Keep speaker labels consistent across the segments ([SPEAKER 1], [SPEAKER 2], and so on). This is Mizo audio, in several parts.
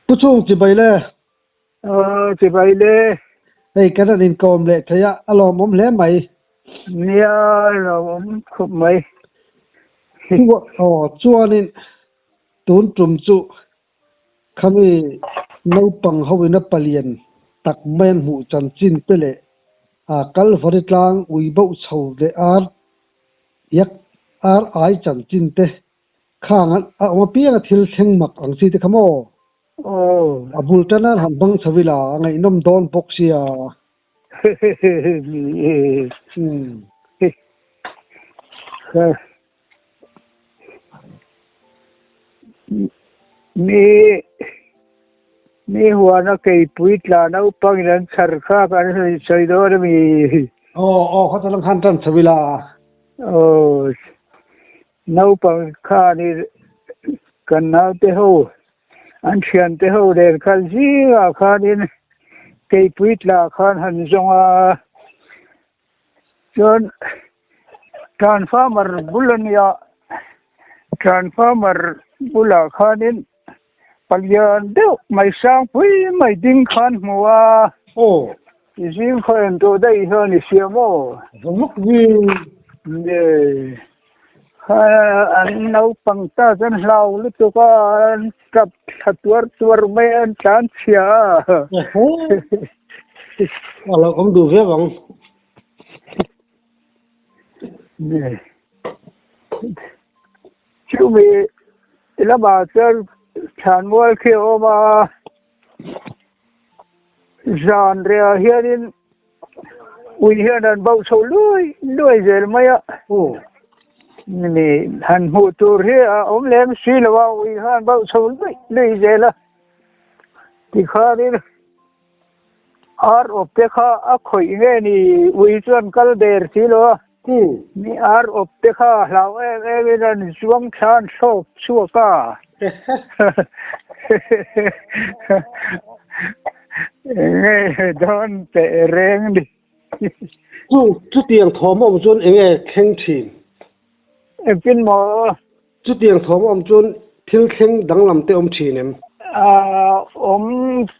[SPEAKER 1] Pu Chung chibai le.
[SPEAKER 2] Aw chibai le.
[SPEAKER 1] Hei kan han inkawm leh thei a, a lawmawm hle mai.
[SPEAKER 2] Nia, a lawmawm khawp mai.
[SPEAKER 1] Aw chuanin tun tum chu khami naupang hoin a palian tak mai an hmuh chanchin te leh a Kalvari tlang ui boh chho leh ar yak ar ai chanchin te Khang a awm apianga thil thleng mak ang chi te kha maw?
[SPEAKER 2] Aw.
[SPEAKER 1] A bul tan an han bang chho ila a ngaihnawm dawn bawk sia.
[SPEAKER 2] Ni e. Ni ni huana keipui tla naupangin an chhar kha kan sawi dawn a mi?
[SPEAKER 1] Aw aw khawta lang khan tan chho ila.
[SPEAKER 2] Aw. Naupang khan i kan naute ho, an thiante ho nen khan zingah khanin keipui tla khan han zawng a, chuan transformer bul a nia, transformer bulah khanin palian deuh mai sangpui mai ding khan hmu a,
[SPEAKER 1] Aw.
[SPEAKER 2] I zing khaw en tawh daih hian i siam aw.
[SPEAKER 1] Vawk zing.
[SPEAKER 2] Nge. An naupang ta chuan hlau lutuk a, an tap thla tuar tuar mai a, an tlan chhia a.
[SPEAKER 1] A lo awm duh viau ang.
[SPEAKER 2] Nge. Chumi lamah chuan thlanmual khi a awm a. Zan rehah hianin ui hian an bauh chho luai luai zel mai a. Ni han hmuh tur hi a awm lem si lo a, ui khan an bauh chho luai luai zel a. Tikhanin ar awp te kha a khawih nge ni ui chuan kal der si lo a. Ni ar awp te kha hlau em em in an zuang thla an thlawk chhuak a. Enge dawn teh reng ni.
[SPEAKER 1] Chu chutiang thawm awm chuan enge thleng thin?
[SPEAKER 2] Engtin maw?
[SPEAKER 1] Chutiang thawm awm chuan thil thleng danglam te awm thin em?
[SPEAKER 2] Awm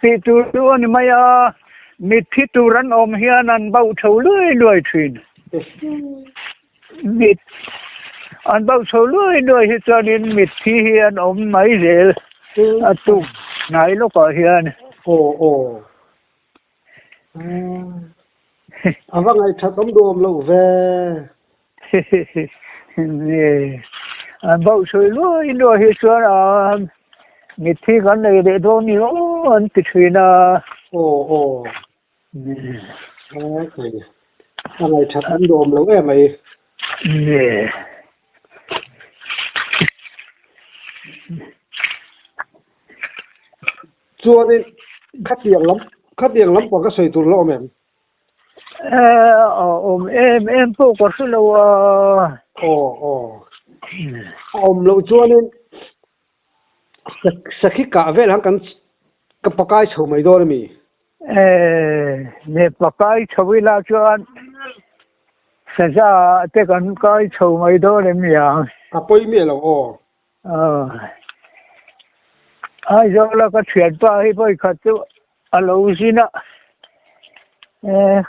[SPEAKER 2] tih tur chu a ni mai a, mitthi tur an awm hian an bauh tho luai luai thin. Mit an bauh chho luai luai hi chuanin mitthi hi an awm mai zel a tuk hnai lawkah hian.
[SPEAKER 1] Aw aw. A va ngaihthat awm duh awm loh ve.
[SPEAKER 2] Nge an bauh chhui luai luai hi chuan a mitthi kan nei leh dawn ni aw an ti thin a.
[SPEAKER 1] Aw aw. A ngaihthat awm duh awm loh em mai.
[SPEAKER 2] Nge.
[SPEAKER 1] Chuanin khatiang lam khatiang lampang ka sawi tur la awm em?
[SPEAKER 2] A awm em em pawh ka hre lo a.
[SPEAKER 1] Aw aw. A awm loh chuanin sakhi kah vel ang kan ka pakai chho mai dawn a mi?
[SPEAKER 2] Ne pakai chho ila chuan saza te kan kai chho mai dawn em niang?
[SPEAKER 1] A pawi miah lo aw.
[SPEAKER 2] Aizawla ka thianpa hi vawikhat chu a lo zin a,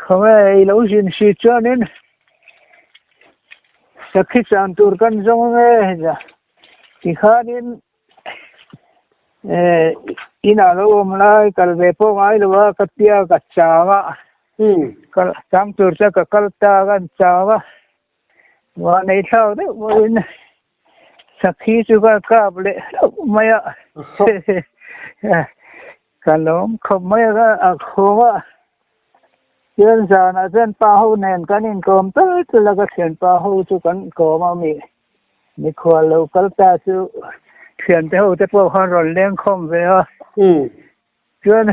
[SPEAKER 2] khawnge i lo zin si chuanin sakhi chan tur kan zawng ange tikhanin inah lo awm lai kal ve pawh ngai lo a ka tia ka chang a, chang tur chuan ka kal ta a kan chang a, vanei thlak deuh pawhin Sakhi chu ka kap leh hlauh mai a, ka lawm khawp mai a, a khum a. Chuan zanah chuan pa ho nen kan inkawm tal tal a, ka thianpa ho chu kan kawm a, mi mikhual lo kal ta chu thiante ho te pawh khan rawn lengkhawm ve a. Chuan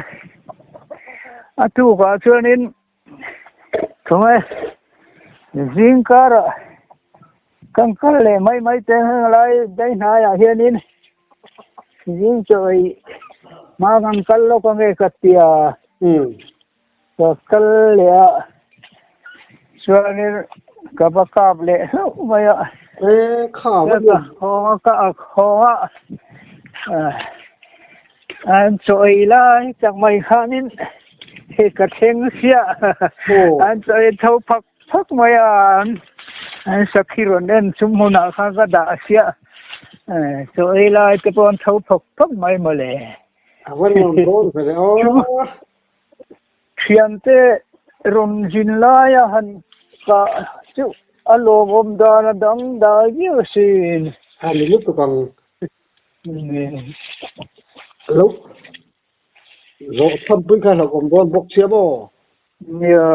[SPEAKER 2] a tukah chuanin khawnge zing karah kan kal leh mai mai te helai dai hnaiah hianin zing chaw ei hma kan kal lawk ange ka tia ka kal leh a chuanin ka va kap leh hlauh mai a
[SPEAKER 1] e kha
[SPEAKER 2] ka hawng a ka ak hawng a. An chaw ei lai tak mai khanin hei ka thleng chiah an chaw ei tho phak phak mai a an sakhi rawn en chung hmunah khan ka dah chiah chaw ei lai te pawh an tho phak phak mai mawle.
[SPEAKER 1] A va nuam dawn ve le aw.
[SPEAKER 2] Thiante rawn zin laia han kah chu a lawmawm dan a dang dai viau asin.
[SPEAKER 1] A ni lutuk ang. Lo zawh chhan pui kha hlauhawm dawn bawk sia maw?
[SPEAKER 2] Nia,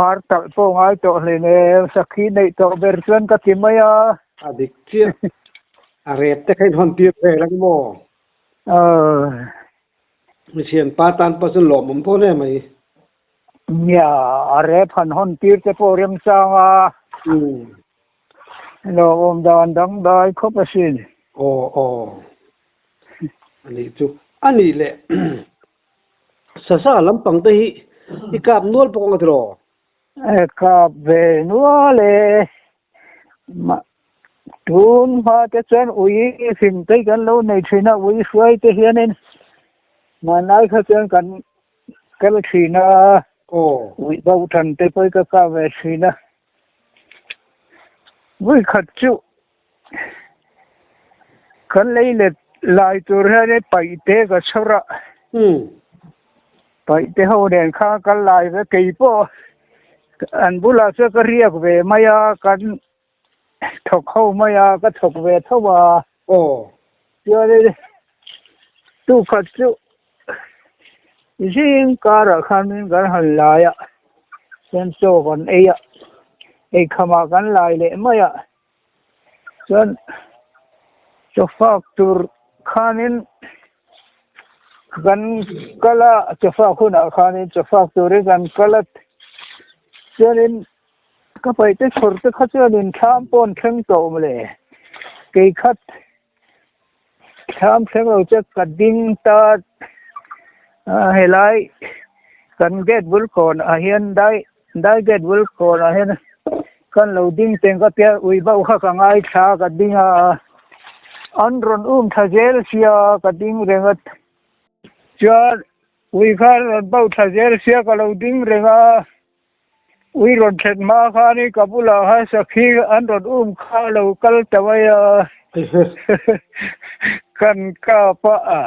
[SPEAKER 2] ar talh pawh ngai tawh hle nen sakhi neih tawh ber chuan ka ti mai a.
[SPEAKER 1] A dik chiah. A rep te kha in hawn tir ve lang maw?
[SPEAKER 2] Aw.
[SPEAKER 1] Mithian pa tan pawh chuan lawmawm dawn em mai.
[SPEAKER 2] Nia, a rep han hawn tir te pawh remchang a. Lawmawm dan dangdai khawp asin.
[SPEAKER 1] Aw aw. A nih chu. A nih leh Saza lampang te hi i kap nual bawk ang a tiraw?
[SPEAKER 2] E kap ve nual e. Tun hma te chuan ui hrim te kan lo nei thin a, ui hruai te hianin hmanlai kha chuan kan kal thin a, ui bo than te pawh hi ka kap ve thin a. Vawikhat chu kan lei let lai tur hian hei paihte ka chhawr a, paihte ho nen khan kal lai ve kei pawh an bulah chuan ka riak ve mai a, kan thawk ho mai a, ka thawk ve tho a. Chuanin tukhat chu Zing karah khan min kan han lai a, chuan chaw kan ei a, eikhamah kan lai leh mai a, chuan chaw fak tur khanin kan kal a, chaw fak hunah khanin chaw fak turin kan kal a, chuanin ka paihte chhawr te kha chuanin thlam pawh an thleng tawh mawle, kei khat Thlam thleng lo che ka ding ta helai kan gate bul kawn ah hian dai dai gate bul kawn ah hian kan lo ding teng ka tia ui bauh kha ka ngaithla ka ding a an rawn um tha zel sia ka ding reng a chuan ui kha an rawn bauh tha zel sia ka lo ding reng a. Ui rawn thlen hma khan i ka bulah khan sakhi an rawn um kha a lo kal ta mai a, kan kap a,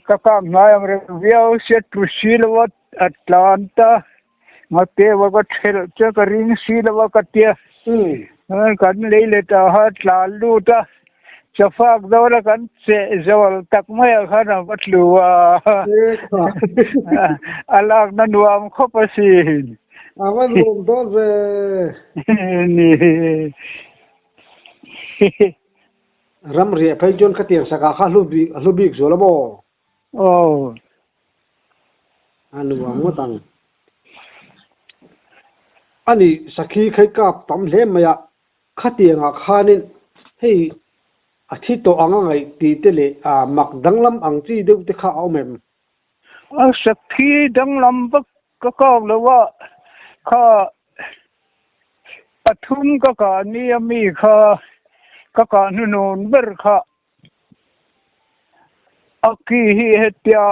[SPEAKER 2] ka kap hnai ang reng viau sia tu si lo a, a tlan ta, ngate va ka thelh che ka ring si lo a ka tia, kan lei leh ta kha tlan lut a. Chafak dawla kan cheh zawal tak maiah khan a va tlu a, a lakna nuam khawp asin.
[SPEAKER 1] A va nuam dawn ve.
[SPEAKER 2] Ni.
[SPEAKER 1] Ram riah phei chuan khatiang sakah kha hlu bik a hlu bik zual a maw?
[SPEAKER 2] Aw.
[SPEAKER 1] A nuam ngawt ang. Ani sakhi khai kap tam hle mai a, Khatiangah khanin hei a thi tawh ang a ngaih tih te leh a mak danglam ang chi deuh te kha a awm em?
[SPEAKER 2] A sakhi danglam vak ka kak lo a, kha pathum ka kah nia mi kha ka kah hnuhnun ber kha a ki hi hetia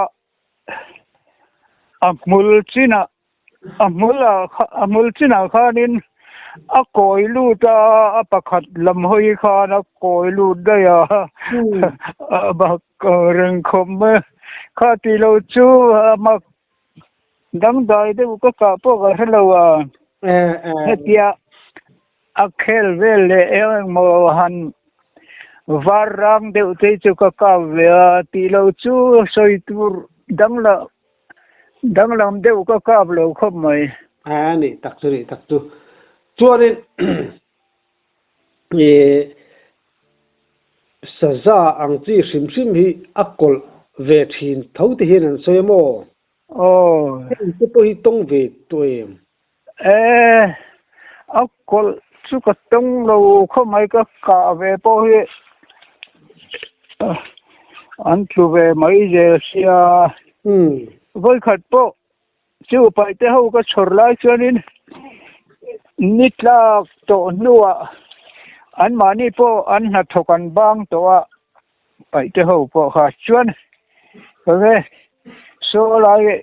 [SPEAKER 2] a hmul chinah A hmul ah a hmul chinah khanin a kawi lut a, a pakhat lam hawi khan a kawi lut daih a, a bak reng khawp mai a. Kha tih lo chu a mak dangdai deuh ka kah pawh ka hre lo a, hetia a khel vel leh eng engmaw han var rang deuh te chu ka kap ve a, tih lo chu sawi tur dang lah Danglam deuh ka kap lo khawp mai.
[SPEAKER 1] A nih tak chu nih tak chu. Chuanin i saza ang chi hrim hrim hi a kawlh ve thin tho te hian an sawi a maw?
[SPEAKER 2] Aw.
[SPEAKER 1] Heng te pawh hi tawng ve tawh em?
[SPEAKER 2] E, a kawlh chu ka tawng lo khawp mai ka kah ve pawh hi an tlu ve mai zel sia. Vawikhat pawh chu paihte ho ka chhawr lai chuanin ni tlak tawh hnuah. Anmahni pawh an hnathawk an bang tawh a, paihte ho pawh kha chuan enge saw lai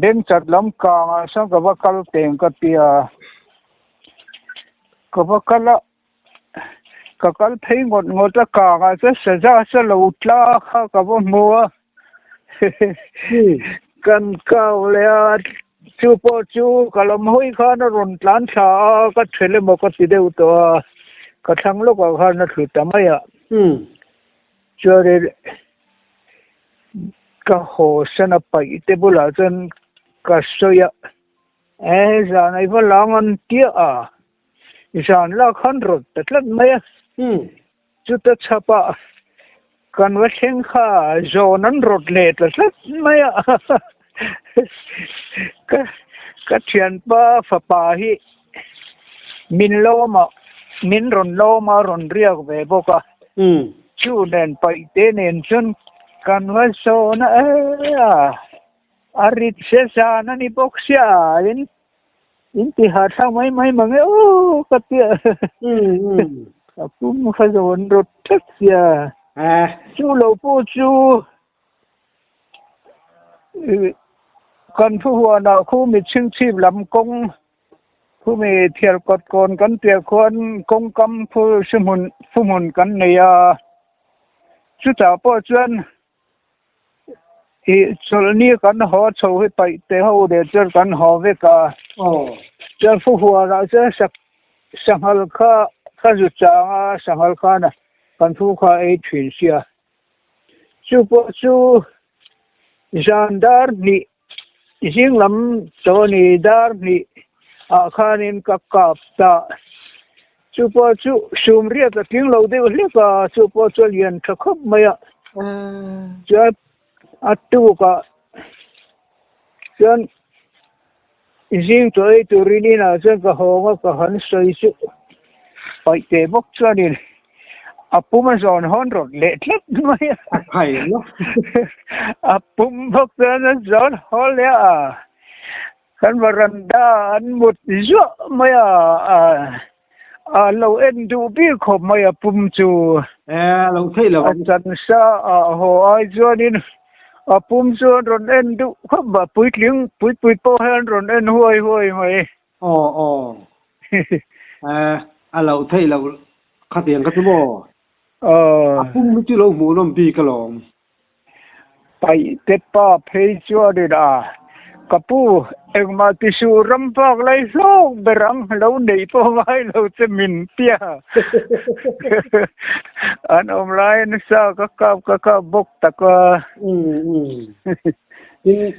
[SPEAKER 2] bengchat lam kangah sawn ka va kal teng ka ti a, ka va kal a, ka kal phei ngawt ngawt a kangah chuan saza sa lo tla kha ka va hmu a. Kan kau leh a, chu pawh chu ka lam hawi khan a rawn tlan thla a, ka ṭhel emaw ka ti deuh tawh a, ka thlang lawkah khan a thlu ta mai a. Chuanin ka haw san a paih te bulah chuan ka sawi a, e zan ai va lang an tia a, zan lak khan rawt ta tlat mai a. Chuta chhapah kan va thleng kha zawn an rawt leh ta tlat mai a. Ka ka thianpa fapa hi min lawm a, min rawn lawm a, rawn riak ve bawk a. Chu nen paihte nen chuan kan va zawn a e a, a rit se zan a ni bawk sia in In ti ha thlang mai mai mang e aw ka ti a. A pum kha zo an rawt tlat sia. Chu lo pawh chu kan thu huanah khu mi chhingchhip lam kawng khu mi thial kawt kawn kan piah khuan kawngkam khu hmun thuhmun kan nei a. Chutah pawh chuan Ih chawlhni kan haw chho hi paih te ho leh chuan kan haw vek a. Chuan Fuhuanah chuan sanghal kha ka zu chang a, sanghal khan kan thu kha a ei thin sia. Chu pawh chu zan dar hnih zing lam chaw ni dar hnih ah khanin ka kap ta. Chu pawh chu sum riat a tling lo deuh hlek a, chu pawh chu a lian tha khawp mai a. Chuan a tukah chuan zing chaw ei turin inah chuan ka hawng a, ka han sawi chu paih teh bawk chuanin a pum a zawn hawn rawt leh tlat mai a. A pum bawk chuan a zawn haw leh a. Kan varanda an mut zuah mai a, a lo en duh bik khawp mai a pum chu.
[SPEAKER 1] A lo theih lo.
[SPEAKER 2] A chansa a haw ai chuanin a pum chu an rawn en duh khawp a, puitling puipui pawh hian an rawn en huai huai mai.
[SPEAKER 1] Aw aw. A lo theih loh khatiang kha chu maw?
[SPEAKER 2] Aw.
[SPEAKER 1] A pum hi chu lo hmuhnawm bik alawm.
[SPEAKER 2] Paihte pa phei chuanin a, Ka pu, engmah ti suh ram bak lai hlawk ber ang lo neih pawh ngai lo che min tia. An awm lai nasa ka kap ka kap bawk tak a.
[SPEAKER 1] Tin,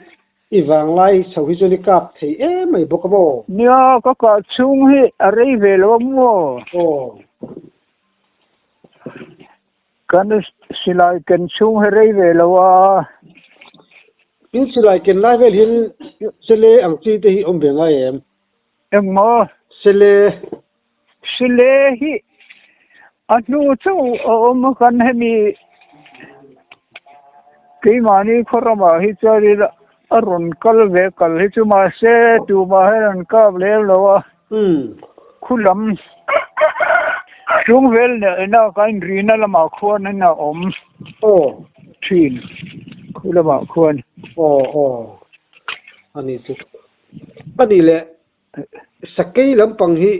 [SPEAKER 1] i vanglai chho hi chuan i kap thei em mai bawk a maw?
[SPEAKER 2] Nia, ka kah chhung hi a rei ve lo a maw?
[SPEAKER 1] Aw.
[SPEAKER 2] Kan silai ken chhung hi rei ve lo a.
[SPEAKER 1] Tin silai ken lai vel hian sele ang chi te hi awm ve ngai em?
[SPEAKER 2] Engmaw?
[SPEAKER 1] Sele.
[SPEAKER 2] Sele hi a hnu chauh a awm a kan hemi keimahni khaw ramah hi chuan a rawn kal ve kal hi chu mahse tumah hian an kap lem lo a. Khu lam chung vel nehna ka inrina lamah khuan in a awm thin khu lamah khuan.
[SPEAKER 1] Aw aw ani chu ani leh sakei lampang hi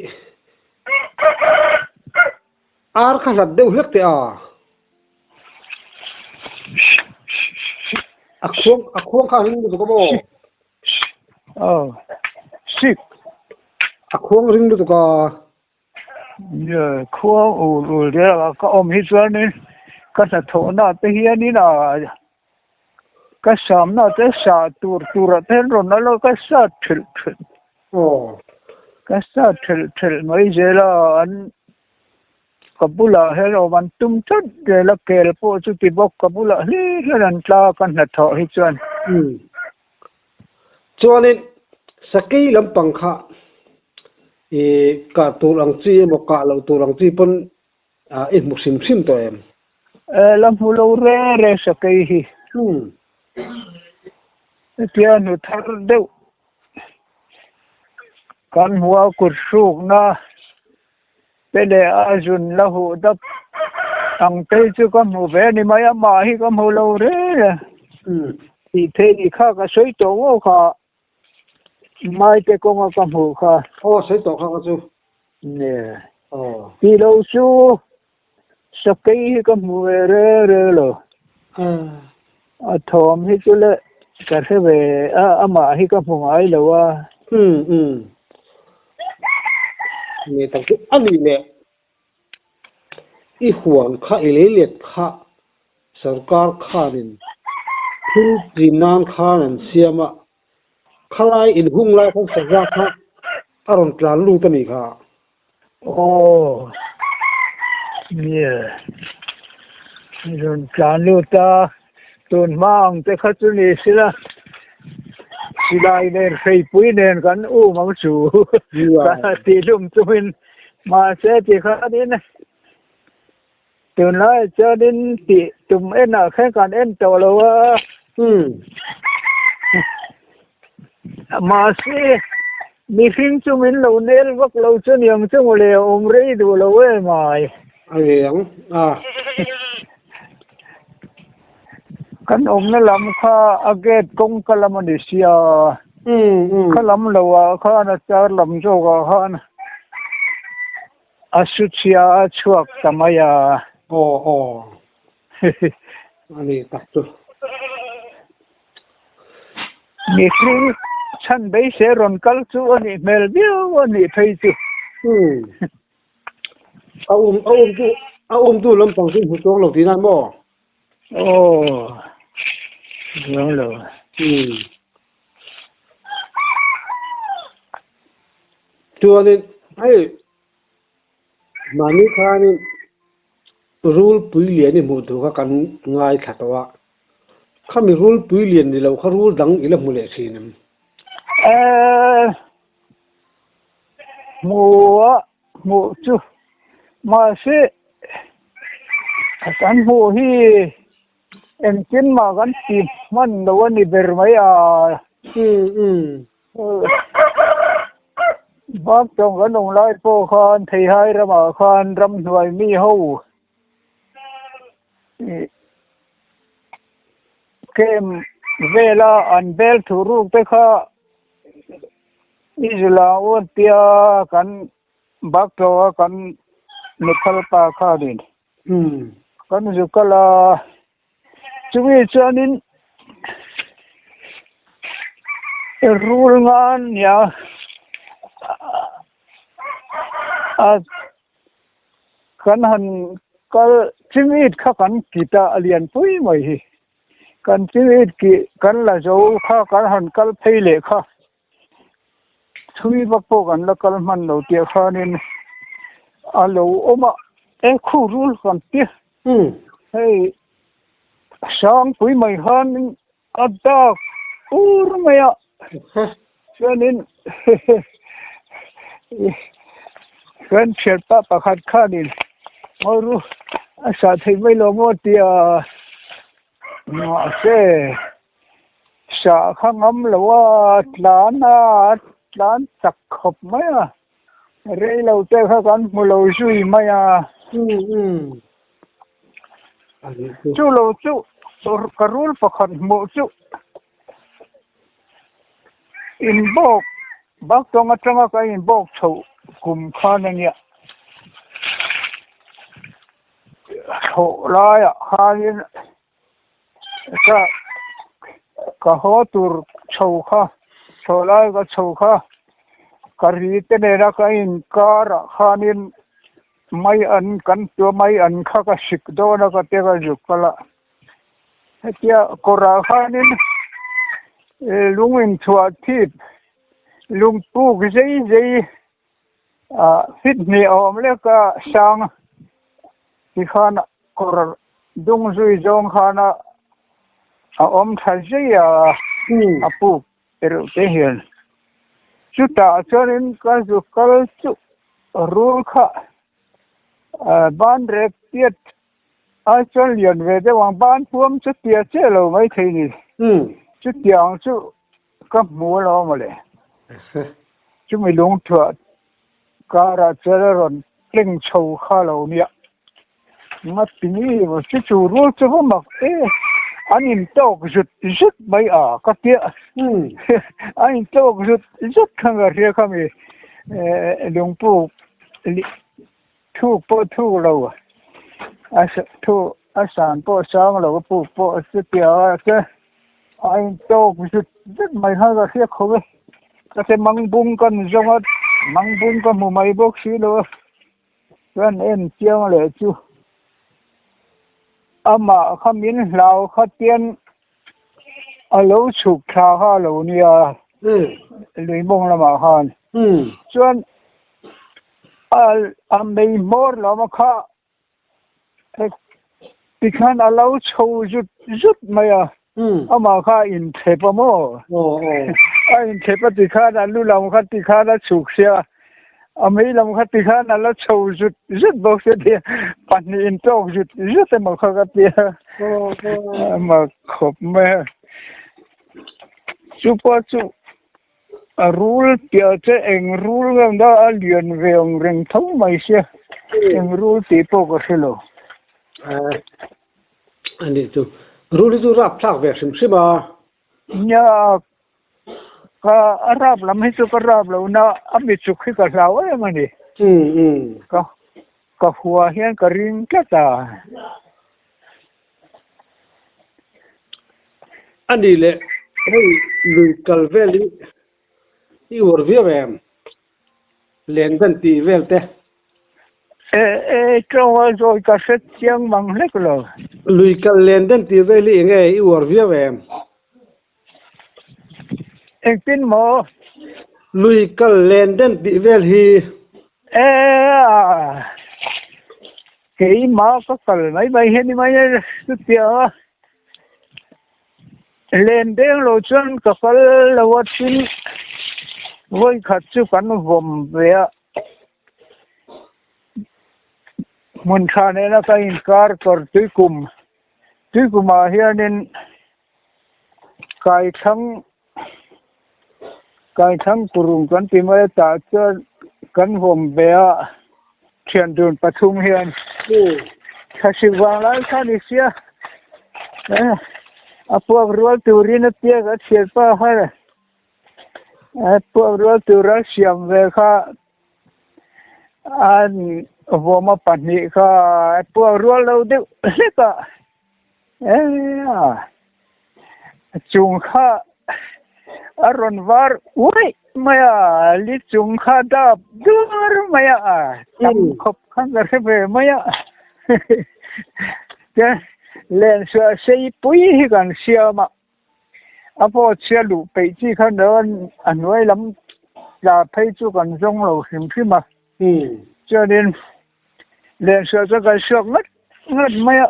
[SPEAKER 1] ar kha hlat deuh hlek teh a. A khuang a khuang kha ring lutuk a maw?
[SPEAKER 2] Aw sik.
[SPEAKER 1] A khuang ring lutuk a.
[SPEAKER 2] Nia khuang ul ul der a ka awm hi chuanin ka hnathawhna te hianin a ka samna te sa tur tur ah te hian rawn la ka sa thelh thelh.
[SPEAKER 1] Aw.
[SPEAKER 2] Ka sa thelh thelh mai zel a an Ka bulah hian awm an tum tlat zel a, kel pawh chu ti bawk ka bulah hlir hian an tla a ka hnathawh hi chuan.
[SPEAKER 1] Umm. Chuanin sakei lampang kha i kah tur ang chi emaw kah loh tur ang chi pawn i hmu hrim hrim tawh em?
[SPEAKER 2] E la hmu lo re re sakei hi.
[SPEAKER 1] Umm.
[SPEAKER 2] Hetia hnu thar deuh kan hmu a kut hrukna. Te leh a zun la huh dap ang te chu ka hmu ve a ni mai a, mah hi ka hmu lo reng a. Tih theih ni kha ka sawi tawh ngawt kha, Maite kawnga ka hmuh kha.
[SPEAKER 1] Aw sawi tawh kha ka chu.
[SPEAKER 2] Nge. Tih lo chu sakei hi ka hmu ve reng reng lo. A thawm hi chu le ka hre ve a, amah hi ka hmu ngai lo a.
[SPEAKER 1] Umm umm. Nge tak chu a nih leh i huan kha i lei let kha sarkar khanin thil chin nan khan an siam a, khalai inhung lai khan saza kha a rawn tlan lut a nih kha.
[SPEAKER 2] Aw, nia, rawn tlan lut a, tun hma ang te kha chu ni sila, silai nen hreipui nen kan um ang chu, ka tih hlum chungin, mahse ti khanin tunlai chuanin tih tum enah khan kan en tawh lo a, Mahse, mihring chu min lo nel vak lo chu niang chu mawle a awm rei duh lo em ai.
[SPEAKER 1] A ve ang a.
[SPEAKER 2] Kan awmna lam kha a gate kawngka lam a ni sia. Kha lam lo ah khan a char lam zawk ah khan a su chhia a chhuak ta mai a.
[SPEAKER 1] Aw aw. A ni tak chu.
[SPEAKER 2] Mihring chhan beisei rawn kal chu a nih hmel viau a nih phei chu.
[SPEAKER 1] Umm. A um a um tu a um tu lampang chu hmu chuang lo tihna maw?
[SPEAKER 2] Aw. Chuang lo.
[SPEAKER 1] Umm. Chuanin hei mahni khanin Rulpui lian i hmuh tur kha kan ngaithla tawh a, khami rulpui lian ni lo kha rul dang i la hmu leh thin em?
[SPEAKER 2] Eh, hmu a, hmuh chu mahse kan hmuh hi engtin mah kan ti hman lo a ni ber mai a.
[SPEAKER 1] Umm umm.
[SPEAKER 2] Bak tawng kan awm lai pawh khan Theihai ramah khan ramhnuai mi ho camp vela an bel thuh ruk te kha i zula uan tia kan bak tawng a kan nuphal pa khanin kan zu kal a. Chumi chuanin rul nga nia a kan han kal chimit kha kan kit a a lian pui mai hi kan chimit kih kan la zo kha kan han kal phei leh kha Chhui vak pawh kan la kal hman lo tih khanin a lo awm a, e khu rul kan ti. Hei Sangpui mai khanin a dak ur mai a, chuanin kan thianpa pakhat khanin ngawi a sah thei mai lo maw tia mahse Sah kha ngam lo a, tlan a, tlan chak khawp mai a, rei lo te kha kan hmu lo zui mai a. Chu lo chu ka rul pakhat hmuh chu inbawk baktawng atanga ka inbawk chhoh kum khan a nia. Thawh laiah khanin Ka ka haw tur chho kha chho lai ka chho kha ka ri te nena ka inkarah khanin mai an kan tua mai an kha ka sik dawn a ka tia ka zuk kal a hetia kawrah khanin lung inthuah thip lungpuk zei zei ah fit hnih a awm lek a sang tikhan kawr dung zui zawng khan a a awm tha zui a a puk erawh te hian chutah chuanin ka zu kal chu rul kha ban rek tiat ai chuan lian ve deuh ang ban puam chu tia chiah lo maithei ni chutiang chu Ka hmu alawm mawle. Chumi lungthuah karah chuan a rawn tleng chho kha lo nia. Ngati nge maw chu chu rual chu va mak e, an in tawk zut zut mai a ka tia an in tawk zut zut khan ka hria kha mi lungpuk thuk pawh thuk lo a thuk a san pawh sang lo a puk pawh chutia che a in tawk zut zut mai khan ka hria khawp e ka te mangbung kan zawng a mangbung ka hmu mai bawk si lo a. Kan en chiang leh chu amah kha min hlau kha tian a lo chhuk thla kha a lo nia lui mawng lamah khan chuan a mei hmawr lam kha tikhan a lo chho zut zut mai a amah kha a inthlep a maw a inthlep a tikhan a lu lam kha tikhan a chhuk sia a mei lam kha tikhan a la chho zut zut bawk sia tia pahnih intawk zut zut emaw kha ka tia a khawp mai a chu pawh chu A rul piah che eng rul nge awm da a lian ve ang reng tho mai sia eng rul tih pawh ka hre lo.
[SPEAKER 1] A nih chu rul hi chu rap thlak ve hrim hrim a.
[SPEAKER 2] Nia ka a rap lam hi chu ka rap lo na a mi chuk hi ka hlau em a ni. Ka ka hua hian ka ring tlat a.
[SPEAKER 1] A nih leh hei lui kal vel hi i uar viau em? Len dan tih vel te.
[SPEAKER 2] E e tawng a zawi ka hre chiang mang hlek lo.
[SPEAKER 1] Lui kal len dan tih vel hi enge i uar viau em?
[SPEAKER 2] Engtin maw?
[SPEAKER 1] Lui kal len den tih vel hi.
[SPEAKER 2] E a, keimah ka kal mai mai hian i mai e chutia len deng lo chuan ka kal lo a tin vawikhat chu kan vawm ve a, hmun tha nena ka inkar kawr tuikum tuikumah hianin Kaithlang Kaithlang kurung kan ti mai a tah chuan kan vawm ve a thian dun pathum hian thlasik vang lai kha ni sia a puak rual turin a piak a thianpa khan a puak rual tura siam ve kha an vawm a pahnih kha a puak rual lo deuh hlek a. A chung kha a rawn var uaih mai a, li chung kha dap dur mai a, tam khawp khan ka hre ve mai a. Chuan len suah sei pui hi kan siam a, a pawh chhia luh peih chi khan lo a hnuai lam tla phei chu kan zawng lo hrim hrim a. Chuanin Len suah chuan kan suak ngat ngat mai a,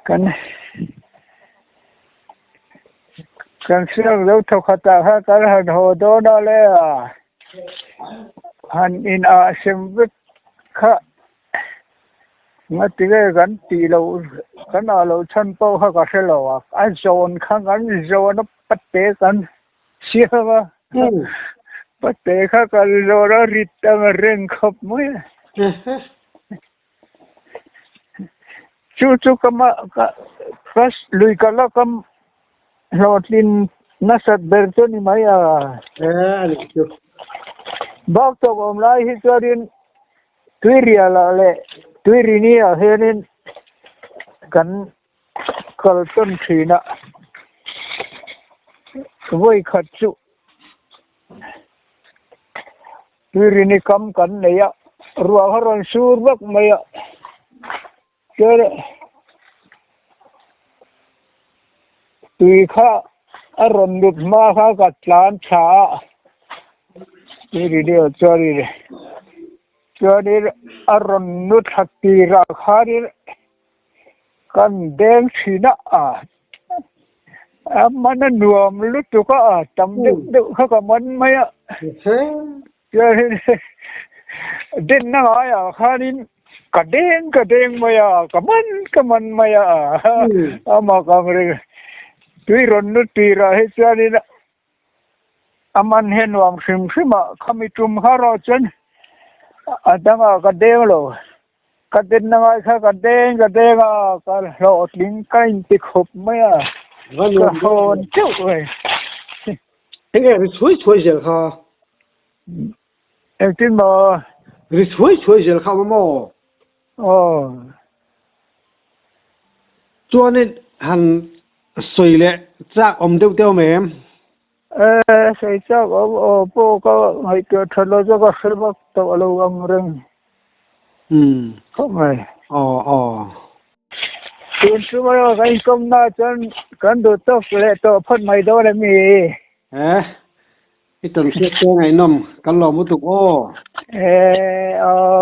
[SPEAKER 2] kan kan suak zo thawkhat ah khan kan han haw dawn a le a, han in ah sem vek kha ngati nge kan tih loh kan ah loh chhan pawh kha ka hre lo a, a zawn kha kan zawn a pate kan Siam a, pate kha kan zawr a rit ang a reng khawp mai a. Chu chu ka mah ka ka lui ka la ka hlawhtlin nasat ber chu ni mai a. Bak tawk awm lai hi chuanin Tuirialah leh Tuirini-ah hianin kan kal tawn thin a, vawi khat chu Tuirini kam kan nei a, ruah a rawn sur vak mai a, chuan tui kha a rawn lut hma kha ka tlan thla a, Tuirini ah chuanin chuanin a rawn nu thla tirah khanin Kan deng thin a, a man a nuam lutuk a, tam deuh deuh kha ka man mai a. Chuanin denna ngaiah khanin ka deng ka deng mai a, ka man ka man mai a, a mak ang reng. Tui rawn nu tirah hi chuanin a man hi a nuam hrim hrim a, khami tum kha erawh chuan. A dangah ka deng lo. Ka den na ngai kha ka deng ka deng a, ka hlawhtling ka inti khawp mai a, ka hawn teuh mai.
[SPEAKER 1] Enge ri chhuai chhuai zel kha?
[SPEAKER 2] Engtin maw?
[SPEAKER 1] Ri chhuai chhuai zel kha awm maw?
[SPEAKER 2] Aw.
[SPEAKER 1] Chuanin han sawi leh chak awm deuh deuh mai em?
[SPEAKER 2] E, sawi chak awm aw pawh ka ngaihtuah that lo chu ka hre vak tawh lo ang reng khawp mai.
[SPEAKER 1] Aw aw.
[SPEAKER 2] Tun chu erawh kan inkawmna chuan kan duh tawk leh tawh phawt mai dawn em ni?
[SPEAKER 1] E, i tawn hriat te ngaihnawm kan lawm lutuk aw.
[SPEAKER 2] E, aw.